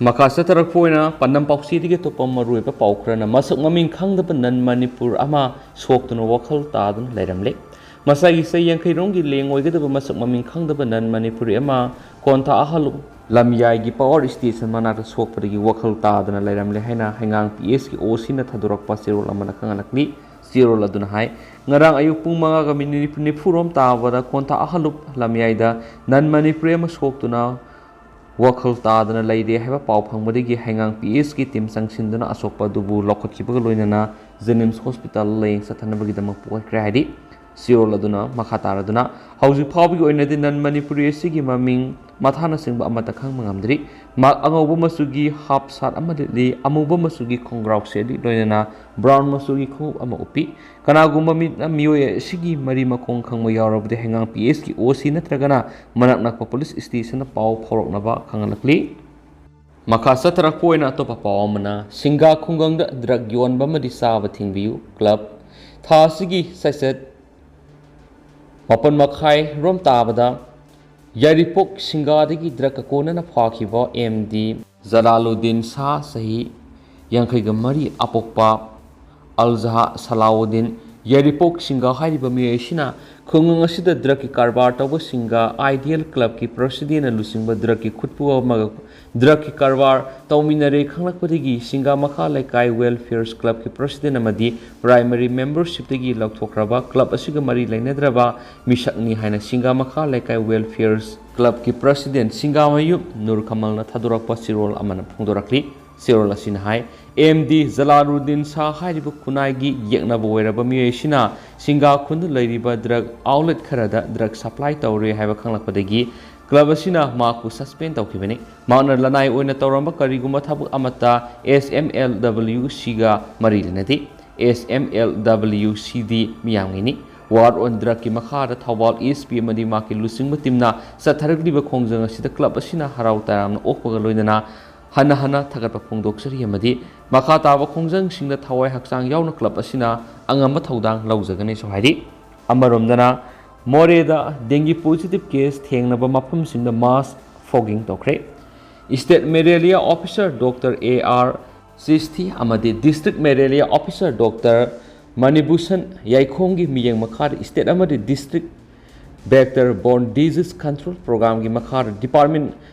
ꯃꯈꯥ ꯆꯠꯊꯔꯛꯄ ꯑꯣꯏꯅ ꯄꯥꯟꯗꯝ ꯄꯥꯎꯆꯦꯗꯒꯤ ꯑꯇꯣꯞꯄ ꯃꯔꯨꯑꯣꯏꯕ ꯄꯥꯎ ꯈꯔꯅ, ꯃꯁꯛ ꯃꯃꯤꯡ ꯈꯪꯗꯕ ꯅꯟ ꯃꯅꯤꯄꯨꯔ ꯑꯃ ꯁꯣꯛꯇꯨꯅ ꯋꯥꯈꯜ ꯇꯥꯗꯨꯅ ꯂꯩꯔꯝꯂꯦ꯫ ꯃꯁꯥꯒꯤ ꯆꯍꯤ ꯌꯥꯡꯈꯩ ꯔꯣꯝꯒꯤ ꯂꯦꯡ ꯑꯣꯏꯒꯗꯕ ꯃꯁꯛ ꯃꯃꯤꯡ ꯈꯪꯗꯕ ꯅꯟ ꯃꯅꯤꯄꯨꯔꯤ ꯑꯃ ꯀꯣꯟꯊꯥ ꯑꯍꯜ ꯂꯝꯌꯥꯏꯒꯤ ꯄꯋꯥꯔ ꯁ꯭ꯇꯦꯁꯟ ꯃꯅꯥꯛꯇ ꯁꯣꯛꯄꯗꯒꯤ ꯋꯥꯈꯜ ꯇꯥꯗꯅ ꯂꯩꯔꯝꯂꯦ ꯍꯥꯏꯅ ꯍꯩꯉꯥꯡ ꯄꯤ ꯑꯦꯁꯀꯤ ꯑꯣ ꯁꯤꯅ ꯊꯥꯗꯣꯔꯛꯄ ꯆꯦꯔꯣꯜ ꯑꯃꯅ ꯈꯪꯍꯜꯂꯛꯂꯤ꯫ ꯆꯦꯔꯣꯜ ꯑꯗꯨꯅ ꯍꯥꯏ, ꯉꯔꯥꯡ ꯑꯌꯨꯛ ꯄꯨꯡ ꯃꯉꯥꯒ ꯃꯤꯅꯤꯠ ꯅꯤꯐꯨ ꯔꯣꯝ ꯇꯥꯕꯗ ꯀꯣꯟꯊꯥ ꯑꯍꯜꯂꯨꯞ ꯂꯝꯌꯥꯏꯗ ꯅꯟ ꯃꯅꯤꯄꯨꯔꯤ ꯑꯃ ꯁꯣꯛꯇꯨꯅ ꯋꯥꯈꯜ ꯇꯥꯗꯅ ꯂꯩꯔꯦ ꯍꯥꯏꯕ ꯄꯥꯎ ꯐꯪꯕꯗꯒꯤ ꯍꯩꯉꯥꯡ ꯄꯤ ꯑꯦꯁꯀꯤ ꯇꯤꯝ ꯆꯪꯁꯤꯟꯗꯨꯅ ꯑꯁꯣꯛꯄ ꯑꯗꯨꯕꯨ ꯂꯧꯈꯠꯈꯤꯕꯒ ꯂꯣꯏꯅꯅ ꯖꯦꯅꯤꯝꯁ ꯍꯣꯁꯄꯤꯇꯥꯜ ꯂꯥꯌꯦꯡ ꯆꯠꯊꯅꯕꯒꯤꯗꯃꯛ ꯄꯨꯈꯠꯈ꯭ꯔꯦ ꯍꯥꯏꯔꯤ꯫ ꯆꯦꯔꯣꯜ ꯑꯗꯨꯅ ꯃꯈꯥ ꯇꯥꯔꯗꯨꯅ, ꯍꯧꯖꯤꯛ ꯐꯥꯎꯕꯒꯤ ꯑꯣꯏꯅꯗꯤ ꯅꯟ ꯃꯅꯤꯄꯨꯔꯤ ꯑꯁꯤꯒꯤ ꯃꯃꯤꯡ ꯃꯊꯥꯅꯆꯤꯡꯕ ꯑꯃꯠꯇ ꯈꯪꯕ ꯉꯝꯗ꯭ꯔꯤ꯫ ꯃꯍꯥꯛ ꯑꯉꯧꯕ ꯃꯆꯨꯒꯤ ꯍꯥꯞ ꯁꯥꯔꯠ ꯑꯃ ꯂꯤꯠꯂꯤ, ꯑꯃꯨꯕ ꯃꯆꯨꯒꯤ ꯈꯣꯡꯒ꯭ꯔꯥꯎ ꯁꯦꯠꯂꯤ, ꯂꯣꯏꯅꯅ ꯕ꯭ꯔꯥꯎꯟ ꯃꯆꯨꯒꯤ ꯈꯣꯡꯎꯞ ꯑꯃ ꯎꯞꯄꯤ꯫ ꯀꯅꯥꯒꯨꯝꯕ ꯃꯤꯠꯅ ꯃꯤꯑꯣꯏ ꯑꯁꯤꯒꯤ ꯃꯔꯤ ꯃꯈꯣꯡ ꯈꯪꯕ ꯌꯥꯎꯔꯕꯗꯤ ꯍꯩꯉꯥꯡ ꯄꯤ ꯑꯦꯁꯀꯤ ꯑꯣ ꯁꯤ ꯅꯠꯇ꯭ꯔꯒꯅ ꯃꯅꯥꯛ ꯅꯛꯄ ꯄꯨꯂꯤꯁ ꯏꯁꯇꯦꯁꯟꯗ ꯄꯥꯎ ꯐꯥꯎꯔꯛꯅꯕ ꯈꯪꯍꯜꯂꯛꯂꯤ꯫ ꯃꯈꯥ ꯆꯠꯊꯔꯛꯄ ꯑꯣꯏꯅ ꯑꯇꯣꯞꯄ ꯄꯥꯎ ꯑꯃꯅ, ꯁꯤꯡꯒꯥ ꯈꯨꯡꯒꯪꯗ ꯗ꯭ꯔꯒ ꯌꯣꯟꯕ ꯑꯃꯗꯤ ꯆꯥꯕ ꯊꯤꯡꯕꯤꯌꯨ꯫ ꯀ꯭ꯂꯕ ꯊꯥ ꯑꯁꯤꯒꯤ ꯆꯩꯆꯠ ꯃꯥꯄꯟ ꯃꯈꯥꯏ ꯔꯣꯝ ꯇꯥꯕꯗ ꯌꯥꯏꯔꯤꯄꯣꯛ ꯁꯤꯡꯒꯥꯗꯒꯤ ꯗ꯭ꯔꯒ ꯀꯣꯟꯅꯅ ꯐꯥꯈꯤꯕ ꯑꯦꯝ ꯗꯤ ꯖꯂꯥꯂꯨꯗꯤꯟ ꯁꯥ, ꯆꯍꯤ ꯌꯥꯡꯈꯩꯒ ꯃꯔꯤ, ꯑꯄꯣꯛꯄ ꯑꯜꯖꯍꯥ ꯁꯂꯥꯎꯗꯤꯟ, ꯌꯥꯏꯔꯤꯄꯣꯛ ꯁꯤꯡꯒꯥ ꯍꯥꯏꯔꯤꯕ ꯃꯤꯑꯣꯏ ꯑꯁꯤꯅ ꯈꯨꯡꯒꯪ ꯑꯁꯤꯗ ꯗ꯭ꯔꯒꯀꯤ ꯀꯔꯕꯥꯔ ꯇꯧꯕ ꯁꯤꯡꯒꯥ ꯑꯥꯏꯗꯤꯌꯦꯜ ꯀ꯭ꯂꯕꯀꯤ ꯄ꯭ꯔꯁꯤꯗꯦꯟꯅ ꯂꯨꯆꯤꯡꯕ ꯗ꯭ꯔꯒꯀꯤ ꯈꯨꯠꯄꯨ ꯑꯃꯒ ꯗ꯭ꯔꯒꯀꯤ ꯀꯔꯕꯥꯔ ꯇꯧꯃꯤꯟꯅꯔꯦ ꯈꯪꯂꯛꯄꯗꯒꯤ ꯁꯤꯡꯒꯥ ꯃꯈꯥ ꯂꯩꯀꯥꯏ ꯋꯦꯜꯐꯤꯌꯔꯁ ꯀ꯭ꯂꯕꯀꯤ ꯄ꯭ꯔꯁꯤꯗꯦꯟ ꯑꯃꯗꯤ ꯄ꯭ꯔꯥꯏꯃꯔꯤ ꯃꯦꯝꯕꯔꯁꯤꯞꯇꯒꯤ ꯂꯧꯊꯣꯛꯈ꯭ꯔꯕ ꯀ꯭ꯂꯕ ꯑꯁꯤꯒ ꯃꯔꯤ ꯂꯩꯅꯗ꯭ꯔꯕ ꯃꯤꯁꯛꯅꯤ ꯍꯥꯏꯅ ꯁꯤꯡꯒꯥ ꯃꯈꯥ ꯂꯩꯀꯥꯏ ꯋꯦꯜꯐꯤꯌꯔꯁ ꯀ꯭ꯂꯕꯀꯤ ꯄ꯭ꯔꯁꯤꯗꯦꯟ ꯁꯤꯡꯒꯥꯃꯌꯨꯝ ꯅꯨꯔ ꯀꯃꯜꯅ ꯊꯥꯗꯣꯔꯛꯄ ꯆꯦꯔꯣꯜ ꯑꯃꯅ ꯐꯣꯡꯗꯣꯔꯛꯂꯤ꯫ ꯆꯦꯔꯣꯜ ꯑꯁꯤꯅ ꯍꯥꯏ, ꯑꯦꯝ ꯗꯤ ꯖꯂꯥꯂꯨꯗꯤꯟ ꯁꯥ ꯍꯥꯏꯔꯤꯕ ꯈꯨꯟꯅꯥꯏꯒꯤ ꯌꯦꯛꯅꯕ ꯑꯣꯏꯔꯕ ꯃꯤꯑꯣꯏ ꯑꯁꯤꯅ ꯁꯤꯡꯒꯥ ꯈꯨꯟꯗ ꯂꯩꯔꯤꯕ ꯗ꯭ꯔꯒ ꯑꯥꯎꯠꯂꯦꯠ ꯈꯔꯗ ꯗ꯭ꯔꯒ ꯁꯄ꯭ꯂꯥꯏ ꯇꯧꯔꯦ ꯍꯥꯏꯕ ꯈꯪꯂꯛꯄꯗꯒꯤ ꯀ꯭ꯂꯕ ꯑꯁꯤꯅ ꯃꯍꯥꯛꯄꯨ ꯁꯁꯄꯦꯟ ꯇꯧꯈꯤꯕꯅꯤ꯫ ꯃꯍꯥꯛꯅ ꯂꯅꯥꯏ ꯑꯣꯏꯅ ꯇꯧꯔꯝꯕ ꯀꯔꯤꯒꯨꯝꯕ ꯊꯕꯛ ꯑꯃꯠꯇ ꯑꯦꯁ ꯑꯦꯝ ꯑꯦꯜ ꯗꯕ꯭ꯂꯤꯎ ꯁꯤꯒ ꯃꯔꯤ ꯂꯩꯅꯗꯦ꯫ ꯑꯦꯁ ꯑꯦꯝ ꯑꯦꯜ ꯗꯕ꯭ꯂꯤꯎ ꯁꯤꯗꯤ ꯃꯤꯌꯥꯝꯒꯤꯅꯤ꯫ ꯋꯥꯔ ꯑꯣꯟ ꯗ꯭ꯔꯒꯀꯤ ꯃꯈꯥꯗ ꯊꯧꯕꯥꯜ ꯑꯦꯁ ꯄꯤ ꯑꯃꯗꯤ ꯃꯍꯥꯛꯀꯤ ꯂꯨꯆꯤꯡꯕ ꯇꯤꯝꯅ ꯆꯠꯊꯔꯛꯂꯤꯕ ꯈꯣꯡꯖꯪ ꯑꯁꯤꯗ ꯀ꯭ꯂꯕ ꯑꯁꯤꯅ ꯍꯔꯥꯎ ꯇꯌꯥꯝꯅ ꯑꯣꯛꯄꯒ ꯂꯣꯏꯅꯅ ꯍꯟꯅ ꯍꯟꯅ ꯊꯥꯒꯠꯄ ꯐꯣꯡꯗꯣꯛꯆꯔꯤ ꯑꯃꯗꯤ ꯃꯈꯥ ꯇꯥꯕ ꯈꯣꯡꯖꯪꯁꯤꯡꯗ ꯊꯋꯥꯏ ꯍꯛꯆꯥꯡ ꯌꯥꯎꯅ ꯀ꯭ꯂꯕ ꯑꯁꯤꯅ ꯑꯉꯝꯕ ꯊꯧꯗꯥꯡ ꯂꯧꯖꯒꯅꯤꯁꯨ ꯍꯥꯏꯔꯤ꯫ ꯑꯃꯔꯣꯝꯗꯅ, ꯃꯣꯔꯦꯗ ꯗꯦꯡꯒꯤ ꯄꯣꯖꯤꯇꯤꯚ ꯀꯦꯁ ꯊꯦꯡꯅꯕ ꯃꯐꯝꯁꯤꯡꯗ ꯃꯥꯁ ꯐꯣꯒꯤꯡ ꯇꯧꯈ꯭ꯔꯦ꯫ State malaria officer doctor A R Chisthi ꯑꯃꯗꯤ district malaria officer doctor Manibhushan ꯌꯥꯏꯈꯣꯝꯒꯤ ꯃꯤꯠꯌꯦꯡ ꯃꯈꯥꯗ ꯁ꯭ꯇꯦꯠ ꯑꯃꯗꯤ district vector borne diseases control ꯄ꯭ꯔꯣꯒ꯭ꯔꯥꯝꯒꯤ ꯃꯈꯥꯗ ꯗꯤꯄꯥꯔꯠꯃꯦꯟ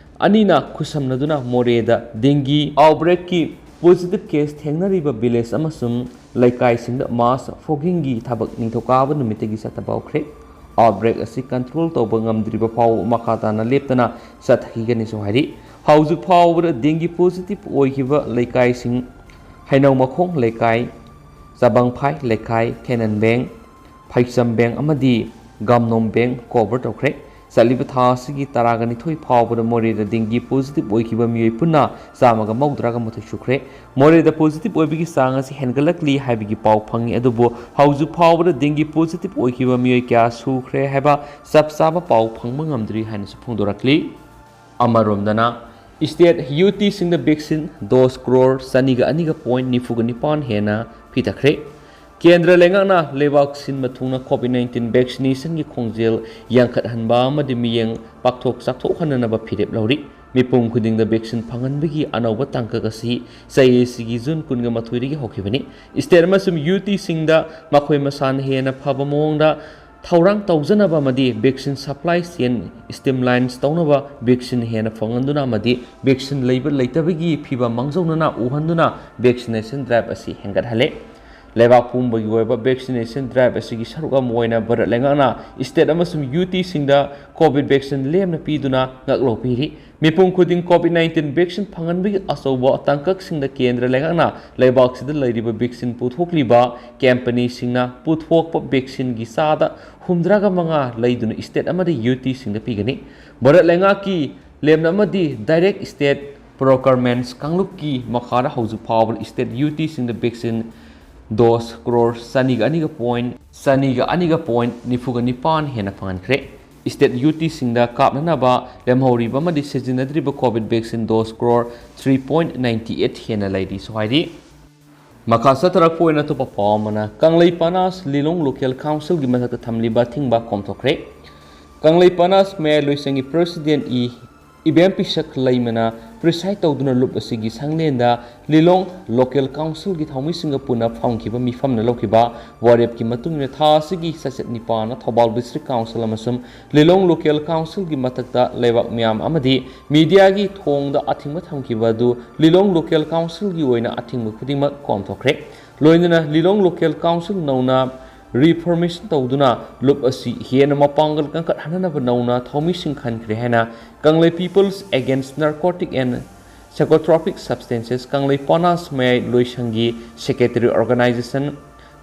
ꯑꯅꯤꯅ ꯈꯨꯠꯁꯝꯅꯗꯨꯅ ꯃꯣꯔꯦꯗ ꯗꯦꯡꯒꯤ ꯑꯥꯎꯠꯕ꯭ꯔꯦꯛꯀꯤ ꯄꯣꯖꯤꯇꯤꯚ ꯀꯦꯁ ꯊꯦꯡꯅꯔꯤꯕ ꯚꯤꯂꯦꯖ ꯑꯃꯁꯨꯡ ꯂꯩꯀꯥꯏꯁꯤꯡꯗ ꯃꯥꯁ ꯐꯣꯒꯤꯡꯒꯤ ꯊꯕꯛ ꯅꯤꯡꯊꯧꯀꯥꯕ ꯅꯨꯃꯤꯠꯇꯒꯤ ꯆꯠꯊꯕ ꯍꯧꯈ꯭ꯔꯦ꯫ ꯑꯥꯎꯠꯕ꯭ꯔꯦꯛ ꯑꯁꯤ ꯀꯟꯇ꯭ꯔꯣꯜ ꯇꯧꯕ ꯉꯝꯗ꯭ꯔꯤꯕ ꯐꯥꯎꯕ ꯃꯈꯥ ꯇꯥꯅ ꯂꯦꯞꯇꯅ ꯆꯠꯊꯈꯤꯒꯅꯤꯁꯨ ꯍꯥꯏꯔꯤ꯫ ꯍꯧꯖꯤꯛ ꯐꯥꯎꯕꯗ ꯗꯦꯡꯒꯤ ꯄꯣꯖꯤꯇꯤꯚ ꯑꯣꯏꯈꯤꯕ ꯂꯩꯀꯥꯏꯁꯤꯡ ꯍꯩꯅꯧ ꯃꯈꯣꯡ ꯂꯩꯀꯥꯏ, ꯆꯕꯪꯐꯥꯏ ꯂꯩꯀꯥꯏ, ꯊꯦꯅꯟꯕꯦꯡ, ꯐꯩꯆꯝ ꯕꯦꯡ ꯑꯃꯗꯤ ꯒꯥꯝꯅꯣꯝ ꯕꯦꯡ ꯀꯣꯚꯔ ꯇꯧꯈ꯭ꯔꯦ꯫ ꯆꯠꯂꯤꯕ ꯊꯥ ꯑꯁꯤꯒꯤ ꯇꯔꯥꯒ ꯅꯤꯊꯣꯏ ꯐꯥꯎꯕꯗ ꯃꯣꯔꯦꯗ ꯗꯦꯡꯒꯤ ꯄꯣꯖꯤꯇꯤꯚ ꯑꯣꯏꯈꯤꯕ ꯃꯤꯑꯣꯏ ꯄꯨꯟꯅ ꯆꯥꯝꯃꯒ ꯃꯧꯗ꯭ꯔꯥꯒ ꯃꯥꯊꯣꯏ ꯁꯨꯈ꯭ꯔꯦ꯫ ꯃꯣꯔꯦꯗ ꯄꯣꯖꯤꯇꯤꯚ ꯑꯣꯏꯕꯒꯤ ꯆꯥꯡ ꯑꯁꯤ ꯍꯦꯟꯒꯠꯂꯛꯂꯤ ꯍꯥꯏꯕꯒꯤ ꯄꯥꯎ ꯐꯪꯉꯤ, ꯑꯗꯨꯕꯨ ꯍꯧꯖꯤꯛ ꯐꯥꯎꯕꯗ ꯗꯦꯡꯒꯤ ꯄꯣꯖꯤꯇꯤꯚ ꯑꯣꯏꯈꯤꯕ ꯃꯤꯑꯣꯏ ꯀꯌꯥ ꯁꯨꯈ꯭ꯔꯦ ꯍꯥꯏꯕ ꯆꯞ ꯆꯥꯕ ꯄꯥꯎ ꯐꯪꯕ ꯉꯝꯗ꯭ꯔꯤ ꯍꯥꯏꯅꯁꯨ ꯐꯣꯡꯗꯣꯔꯛꯂꯤ꯫ ꯑꯃꯔꯣꯝꯗꯅ, ꯁ꯭ꯇꯦꯠ ꯌꯨ ꯇꯤꯁꯤꯡꯗ ꯚꯦꯛꯁꯤꯟ ꯗꯣꯁ ꯀ꯭ꯔꯣꯔ ꯆꯅꯤꯒ ꯑꯅꯤꯒ ꯄꯣꯏꯟ ꯅꯤꯐꯨꯒ ꯅꯤꯄꯥꯟ ꯍꯦꯟꯅ ꯄꯤꯊꯈ꯭ꯔꯦ꯫ ꯀꯦꯟꯗ꯭ꯔ ꯂꯩꯉꯥꯛꯅ ꯂꯩꯕꯥꯛ ꯁꯤꯟꯕ ꯊꯨꯡꯅ ꯀꯣꯚꯤꯗ ꯅꯥꯏꯟꯇꯤꯟ ꯚꯦꯛꯁꯤꯅꯦꯁꯟꯒꯤ ꯈꯣꯡꯖꯦꯜ ꯌꯥꯡꯈꯠꯍꯟꯕ ꯑꯃꯗꯤ ꯃꯤꯠꯌꯦꯡ ꯄꯥꯛꯊꯣꯛ ꯆꯥꯎꯊꯣꯛꯍꯟꯅꯅꯕ ꯐꯤꯔꯦꯞ ꯂꯧꯔꯤ꯫ ꯃꯤꯄꯨꯝ ꯈꯨꯗꯤꯡꯗ ꯚꯦꯛꯁꯤꯟ ꯐꯪꯍꯟꯕꯒꯤ ꯑꯅꯧꯕ ꯇꯥꯡꯀꯛ ꯑꯁꯤ ꯆꯍꯤ ꯑꯁꯤꯒꯤ ꯖꯨꯟ ꯀꯨꯟꯒ ꯃꯥꯊꯣꯏꯗꯒꯤ ꯍꯧꯈꯤꯕꯅꯤ꯫ ꯁ꯭ꯇꯦꯠ ꯑꯃꯁꯨꯡ ꯌꯨ ꯇꯤꯁꯤꯡꯗ ꯃꯈꯣꯏ ꯃꯁꯥꯅ ꯍꯦꯟꯅ ꯐꯕ ꯃꯑꯣꯡꯗ ꯊꯧꯔꯥꯡ ꯇꯧꯖꯅꯕ ꯑꯃꯗꯤ ꯚꯦꯛꯁꯤꯟ ꯁꯄ꯭ꯂꯥꯏ ꯆꯦꯟ ꯁ꯭ꯇ꯭ꯔꯤꯝꯂꯥꯏꯟꯁ ꯇꯧꯅꯕ, ꯚꯦꯛꯁꯤꯟ ꯍꯦꯟꯅ ꯐꯪꯍꯟꯗꯨꯅ ꯑꯃꯗꯤ ꯚꯦꯛꯁꯤꯟ ꯂꯩꯕ ꯂꯩꯇꯕꯒꯤ ꯐꯤꯚꯝ ꯃꯥꯡꯖꯧꯅꯅ ꯎꯍꯟꯗꯨꯅ ꯚꯦꯛꯁꯤꯅꯦꯁꯟ ꯗ꯭ꯔꯥꯏꯚ ꯑꯁꯤ ꯍꯦꯟꯒꯠꯍꯜꯂꯦ꯫ ꯂꯩꯕꯥꯛ ꯄꯨꯝꯕꯒꯤ ꯑꯣꯏꯕ ꯚꯦꯛꯁꯤꯅꯦꯁꯟ ꯗ꯭ꯔꯥꯏꯚ ꯑꯁꯤꯒꯤ ꯁꯔꯨꯛ ꯑꯃ ꯑꯣꯏꯅ ꯚꯥꯔꯠ ꯂꯩꯉꯥꯛꯅ ꯁ꯭ꯇꯦꯠ ꯑꯃꯁꯨꯡ ꯌꯨ ꯇꯤꯁꯤꯡꯗ ꯀꯣꯚꯤꯗ ꯚꯦꯛꯁꯤꯟ ꯂꯦꯝꯅ ꯄꯤꯗꯨꯅ ꯉꯥꯛꯂꯧ ꯄꯤꯔꯤ꯫ ꯃꯤꯄꯨꯝ ꯈꯨꯗꯤꯡ ꯀꯣꯚꯤꯗ ꯅꯥꯏꯟꯇꯤꯟ ꯚꯦꯛꯁꯤꯟ ꯐꯪꯍꯟꯕꯒꯤ ꯑꯆꯧꯕ ꯇꯥꯡꯀꯛꯁꯤꯡꯗ ꯀꯦꯟꯗ꯭ꯔ ꯂꯩꯉꯥꯛꯅ ꯂꯩꯕꯥꯛꯁꯤꯗ ꯂꯩꯔꯤꯕ ꯚꯦꯛꯁꯤꯟ ꯄꯨꯊꯣꯛꯂꯤꯕ ꯀꯝꯄꯅꯤꯁꯤꯡꯅ ꯄꯨꯊꯣꯛꯄ ꯚꯦꯛꯁꯤꯟꯒꯤ ꯆꯥꯗ ꯍꯨꯝꯗ꯭ꯔꯥꯒ ꯃꯉꯥ ꯂꯩꯗꯨꯅ ꯁ꯭ꯇꯦꯠ ꯑꯃꯗꯤ ꯌꯨ ꯇꯤꯁꯤꯡꯗ ꯄꯤꯒꯅꯤ꯫ ꯚꯥꯔꯠ ꯂꯩꯉꯥꯛꯀꯤ ꯂꯦꯝꯅ ꯑꯃꯗꯤ ꯗꯥꯏꯔꯦꯛ ꯁ꯭ꯇꯦꯠ ꯄ꯭ꯔꯣꯀꯔꯃꯦꯟꯁ ꯀꯥꯡꯂꯨꯞꯀꯤ ꯃꯈꯥꯗ ꯍꯧꯖꯤꯛ ꯐꯥꯎꯕꯗ ꯁ꯭ꯇꯦꯠ ꯌꯨ ꯇꯤꯁꯤꯡꯗ ꯚꯦꯛꯁꯤꯟ ꯗꯣꯁ ꯀ꯭ꯔꯣꯔ ꯆꯅꯤꯒ ꯑꯅꯤꯒ ꯄꯣꯏꯟ ꯆꯅꯤꯒ ꯑꯅꯤꯒ ꯄꯣꯏꯟ ꯅꯤꯐꯨꯒ ꯅꯤꯄꯥꯟ ꯍꯦꯟꯅ ꯐꯪꯍꯟꯈ꯭ꯔꯦ꯫ ꯁ꯭ꯇꯦꯠ ꯌꯨ ꯇꯤꯁꯤꯡꯗ ꯀꯥꯞꯅꯅꯕ ꯂꯦꯝꯍꯧꯔꯤꯕ ꯑꯃꯗꯤ ꯁꯤꯖꯤꯟꯅꯗ꯭ꯔꯤꯕ Covid vaccine dose crore three point ninety eight ꯍꯦꯟꯅ ꯂꯩꯔꯤꯁꯨ ꯍꯥꯏꯔꯤ꯫ ꯃꯈꯥ ꯆꯠꯊꯔꯛꯄ ꯑꯣꯏꯅ ꯑꯇꯣꯞꯄ ꯄꯥꯎ ꯑꯃꯅ, ꯀꯪꯂꯩ ꯄꯥꯅꯥꯁ ꯂꯤꯂꯣꯡ ꯂꯣꯀꯦꯜ ꯀꯥꯎꯟꯁꯤꯜꯒꯤ ꯃꯊꯛꯇ ꯊꯝꯂꯤꯕ ꯑꯊꯤꯡꯕ ꯀꯣꯝꯊꯣꯛꯈ꯭ꯔꯦ꯫ ꯀꯪꯂꯩ ꯄꯥꯅꯥꯁ ꯃꯌꯥꯏ ꯂꯣꯏꯁꯪꯒꯤ ꯄ꯭ꯔꯦꯁꯤꯗꯦꯟ ꯏ ꯏꯕꯦꯝ ꯄꯤꯁꯛ ꯂꯩꯃꯅ ꯄ꯭ꯔꯤꯁꯥꯏꯗ ꯇꯧꯗꯨꯅ ꯂꯨꯞ ꯑꯁꯤꯒꯤ ꯁꯪꯂꯦꯟꯗ ꯂꯤꯂꯣꯡ ꯂꯣꯀꯦꯜ ꯀꯥꯎꯟꯁꯤꯜꯒꯤ ꯊꯧꯃꯤꯁꯤꯡꯒ ꯄꯨꯟꯅ ꯐꯝꯈꯤꯕ ꯃꯤꯐꯝꯅ ꯂꯧꯈꯤꯕ ꯋꯥꯔꯦꯞꯀꯤ ꯃꯇꯨꯡ ꯏꯟꯅ ꯊꯥ ꯑꯁꯤꯒꯤ ꯆꯩꯆꯠ ꯅꯤꯄꯥꯟꯗ ꯊꯧꯕꯥꯜ ꯗꯤꯁꯇ꯭ꯔꯤꯛ ꯀꯥꯎꯟꯁꯤꯜ ꯑꯃꯁꯨꯡ ꯂꯤꯂꯣꯡ ꯂꯣꯀꯦꯜ ꯀꯥꯎꯟꯁꯤꯜꯒꯤ ꯃꯊꯛꯇ ꯂꯩꯕꯥꯛ ꯃꯤꯌꯥꯝ ꯑꯃꯗꯤ ꯃꯤꯗꯤꯌꯥꯒꯤ ꯊꯣꯡꯗ ꯑꯊꯤꯡꯕ ꯊꯝꯈꯤꯕ ꯑꯗꯨ ꯂꯤꯂꯣꯡ ꯂꯣꯀꯦꯜ ꯀꯥꯎꯟꯁꯤꯜꯒꯤ ꯑꯣꯏꯅ ꯑꯊꯤꯡꯕ ꯈꯨꯗꯤꯡꯃꯛ ꯀꯣꯝꯊꯣꯛꯈ꯭ꯔꯦ꯫ ꯂꯣꯏꯅꯅ ꯂꯤꯂꯣꯡ ꯂꯣꯀꯦꯜ ꯀꯥꯎꯟꯁꯤꯜ ꯅꯧꯅ ꯔꯤꯐꯣꯔꯃꯦꯁꯟ ꯇꯧꯗꯨꯅ ꯂꯨꯞ ꯑꯁꯤ ꯍꯦꯟꯅ ꯃꯄꯥꯡꯒꯜ ꯀꯟꯈꯠꯍꯟꯅꯕ ꯅꯧꯅ ꯊꯧꯃꯤꯁꯤꯡ ꯈꯟꯈ꯭ꯔꯦ ꯍꯥꯏꯅ ꯀꯪꯂꯩ People's Against Narcotic and Psychotropic Substances ꯀꯪꯂꯩ ꯄꯥꯅꯥꯁ ꯃꯌꯥꯏ ꯂꯣꯏꯁꯪꯒꯤ ꯁꯦꯀ꯭ꯔꯦꯇꯔꯤ ꯑꯣꯔꯒꯅꯥꯏꯖꯦꯁꯟ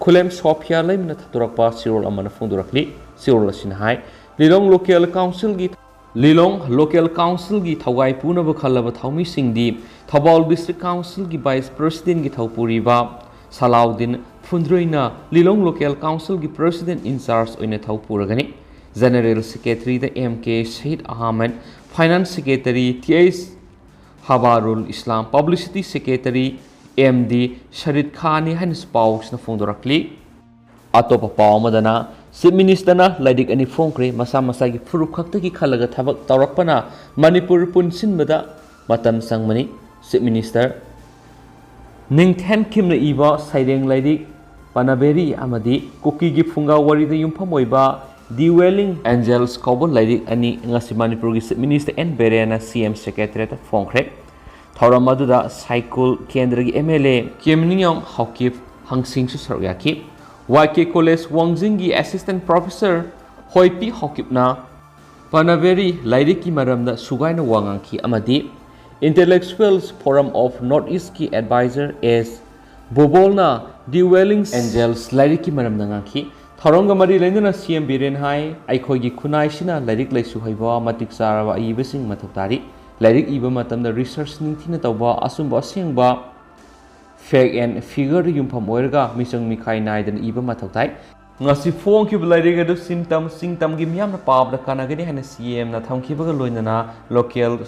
ꯈꯨꯂꯦꯝ ꯁꯣꯐꯤꯌꯥ ꯂꯩꯃꯅ ꯊꯥꯗꯣꯔꯛꯄ ꯆꯦꯔꯣꯜ ꯑꯃꯅ ꯐꯣꯡꯗꯣꯔꯛꯂꯤ꯫ ꯆꯦꯔꯣꯜ ꯑꯁꯤꯅ ꯍꯥꯏ, ꯂꯤꯂꯣꯡ ꯂꯣꯀꯦꯜ ꯀꯥꯎꯟꯁꯤꯜꯒꯤ ꯂꯤꯂꯣꯡ ꯂꯣꯀꯦꯜ ꯀꯥꯎꯟꯁꯤꯜꯒꯤ ꯊꯧꯒꯥꯏ ꯄꯨꯅꯕ ꯈꯜꯂꯕ ꯊꯧꯃꯤꯁꯤꯡꯗꯤ ꯊꯧꯕꯥꯜ ꯗꯤꯁꯇ꯭ꯔꯤꯛ ꯀꯥꯎꯟꯁꯤꯜꯒꯤ ꯚꯥꯏꯁ ꯄ꯭ꯔꯁꯤꯗꯦꯟꯒꯤ ꯊꯧꯄꯨꯔꯤꯕ ꯁꯂꯥꯎꯗꯤꯟ ꯐꯨꯟꯗ꯭ꯔꯣꯏꯅ ꯂꯤꯂꯣꯡ ꯂꯣꯀꯦꯜ ꯀꯥꯎꯟꯁꯤꯜꯒꯤ ꯄ꯭ꯔꯁꯤꯗꯦꯟ ꯏꯟꯆꯥꯔꯖ ꯑꯣꯏꯅ ꯊꯧꯄꯨꯔꯒꯅꯤ꯫ ꯖꯦꯅꯔꯦꯜ ꯁꯦꯀ꯭ꯔꯦꯇꯔꯤꯗ ꯑꯦꯝ ꯀꯦ ꯁꯍꯤꯗ Ahmad, finance secretary T H ꯍꯕꯥꯔꯨꯜ ꯏꯁꯂꯥꯝ, ꯄꯕ꯭ꯂꯤꯁꯤꯇꯤ ꯁꯦꯀ꯭ꯔꯦꯇꯔꯤ ꯑꯦꯝ ꯗꯤ ꯁꯔꯤꯠ ꯈꯥꯟꯅꯤ ꯍꯥꯏꯅꯁꯨ ꯄꯥꯎꯁꯤꯅ ꯐꯣꯡꯗꯣꯔꯛꯂꯤ꯫ ꯑꯇꯣꯞꯄ ꯄꯥꯎ ꯑꯃꯗꯅ, ꯆꯤꯐ ꯃꯤꯅꯤꯁꯇꯔꯅ ꯂꯥꯏꯔꯤꯛ ꯑꯅꯤ ꯐꯣꯡꯈ꯭ꯔꯦ꯫ ꯃꯁꯥ ꯃꯁꯥꯒꯤ ꯐꯨꯔꯨꯞ ꯈꯛꯇꯒꯤ ꯈꯜꯂꯒ ꯊꯕꯛ ꯇꯧꯔꯛꯄꯅ ꯃꯅꯤꯄꯨꯔ ꯄꯨꯟꯁꯤꯟꯕꯗ ꯃꯇꯝ ꯆꯪꯕꯅꯤ꯫ ꯆꯤꯐ ꯃꯤꯅꯤꯁꯇꯔ ꯅꯤꯡꯊꯦꯟ ꯈꯤꯝꯅ ꯏꯕ ꯁꯩꯔꯦꯡ ꯂꯥꯏꯔꯤꯛ ꯄꯅꯥꯕꯦꯔꯤ ꯑꯃꯗꯤ ꯀꯨꯀꯤꯒꯤ ꯐꯨꯡꯒꯥ ꯋꯥꯔꯤꯗ ꯌꯨꯝꯐꯝ ꯑꯣꯏꯕ ꯗ꯭ꯌꯨꯑꯦꯂꯤꯡ ꯑꯦꯟꯖꯦꯜꯁ ꯀꯧꯕ ꯂꯥꯏꯔꯤꯛ ꯑꯅꯤ ꯉꯁꯤ ꯃꯅꯤꯄꯨꯔꯒꯤ ꯆꯤꯐ ꯃꯤꯅꯤꯁꯇꯔ ꯑꯦꯟ ꯕꯤꯔꯦꯟꯅ ꯁꯤ ꯑꯦꯝ ꯁꯦꯀ꯭ꯔꯦꯇꯔꯤꯌꯦꯠꯇ ꯐꯣꯡꯈ꯭ꯔꯦ꯫ ꯊꯧꯔꯝ ꯑꯗꯨꯗ ꯁꯥꯏꯀꯨꯜ ꯀꯦꯟꯗ꯭ꯔꯒꯤ ꯑꯦꯝ ꯑꯦꯜ ꯑꯦ ꯀꯦꯃꯤꯅꯤꯌꯣꯡ ꯍꯥꯎꯀꯤꯞ ꯍꯪꯁꯤꯡꯁꯨ ꯁꯔꯨꯛ ꯌꯥꯈꯤ꯫ ꯋꯥꯏ ꯀꯦ ꯀꯣꯂꯦꯖ ꯋꯥꯡꯖꯤꯡꯒꯤ ꯑꯦꯁꯤꯁꯇꯦꯟ ꯄ꯭ꯔꯣꯐꯦꯁꯔ ꯍꯣꯏꯄꯤ ꯍꯥꯎꯀꯤꯞꯅ ꯄꯅꯥꯕꯦꯔꯤ ꯂꯥꯏꯔꯤꯛꯀꯤ ꯃꯔꯝꯗ ꯁꯨꯒꯥꯏꯅ ꯋꯥ ꯉꯥꯡꯈꯤ ꯑꯃꯗꯤ Intellectuals Forum of North East ꯀꯤ ꯑꯦꯗꯚꯥꯏꯖꯔ ꯑꯦꯁ ꯕꯣꯕꯣꯜꯅ ꯗ꯭ꯌꯨꯑꯦꯂꯤꯡ ꯑꯦꯟꯖꯦꯜꯁ ꯂꯥꯏꯔꯤꯛꯀꯤ ꯃꯔꯝꯗ ꯉꯥꯡꯈꯤ꯫ ꯊꯧꯔꯝꯒ ꯃꯔꯤ ꯂꯩꯅꯅ ꯁꯤ ꯑꯦꯝ ꯕꯤꯔꯦꯟ ꯍꯥꯏ, ꯑꯩꯈꯣꯏꯒꯤ ꯈꯨꯟꯅꯥꯏꯁꯤꯅ ꯂꯥꯏꯔꯤꯛ ꯂꯥꯏꯁꯨ ꯍꯩꯕ, ꯃꯇꯤꯛ ꯆꯥꯔꯕ ꯑꯏꯕꯁꯤꯡ ꯃꯊꯧ ꯇꯥꯔꯤ꯫ ꯂꯥꯏꯔꯤꯛ ꯏꯕ ꯃꯇꯝꯗ ꯔꯤꯁꯔꯆ ꯅꯤꯡꯊꯤꯅ ꯇꯧꯕ, ꯑꯆꯨꯝꯕ ꯑꯁꯦꯡꯕ, ꯐꯦꯛ ꯑꯦꯟ ꯐꯤꯒꯔꯗ ꯌꯨꯝꯐꯝ ꯑꯣꯏꯔꯒ ꯃꯤꯆꯪ ꯃꯤꯈꯥꯏ ꯅꯥꯏꯗꯅ ꯏꯕ ꯃꯊꯧ ꯇꯥꯏ꯫ ꯉꯁꯤ ꯐꯣꯡꯈꯤꯕ ꯂꯥꯏꯔꯤꯛ ꯑꯗꯨ ꯆꯤꯡꯇꯝ ꯆꯤꯡꯇꯝꯒꯤ ꯃꯤꯌꯥꯝꯅ ꯄꯥꯕꯗ ꯀꯥꯟꯅꯒꯅꯤ ꯍꯥꯏꯅ ꯁꯤ ꯑꯦꯝꯅ ꯊꯝꯈꯤꯕꯒ ꯂꯣꯏꯅꯅ ꯂꯣꯀꯦꯜ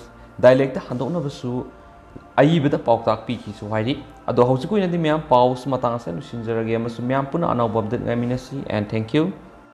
ꯗꯥꯏꯂꯦꯛꯇ ꯍꯟꯗꯣꯛꯅꯕꯁꯨ ꯑꯏꯕꯗ ꯄꯥꯎꯇꯥꯛ ꯄꯤꯈꯤꯁꯨ ꯍꯥꯏꯔꯤ꯫ ꯑꯗꯣ ꯍꯧꯖꯤꯛꯀꯤ ꯑꯣꯏꯅꯗꯤ ꯃꯌꯥꯝ ꯄꯥꯎꯁꯨ ꯃꯇꯥꯡ ꯑꯁꯤꯗ ꯂꯣꯏꯁꯤꯟꯖꯔꯒꯦ ꯑꯃꯁꯨꯡ ꯃꯌꯥꯝ ꯄꯨꯟꯅ ꯑꯅꯧꯕ ꯑꯞꯗꯦꯠ ꯉꯥꯏꯃꯤꯟꯅꯁꯤ꯫ And thank you.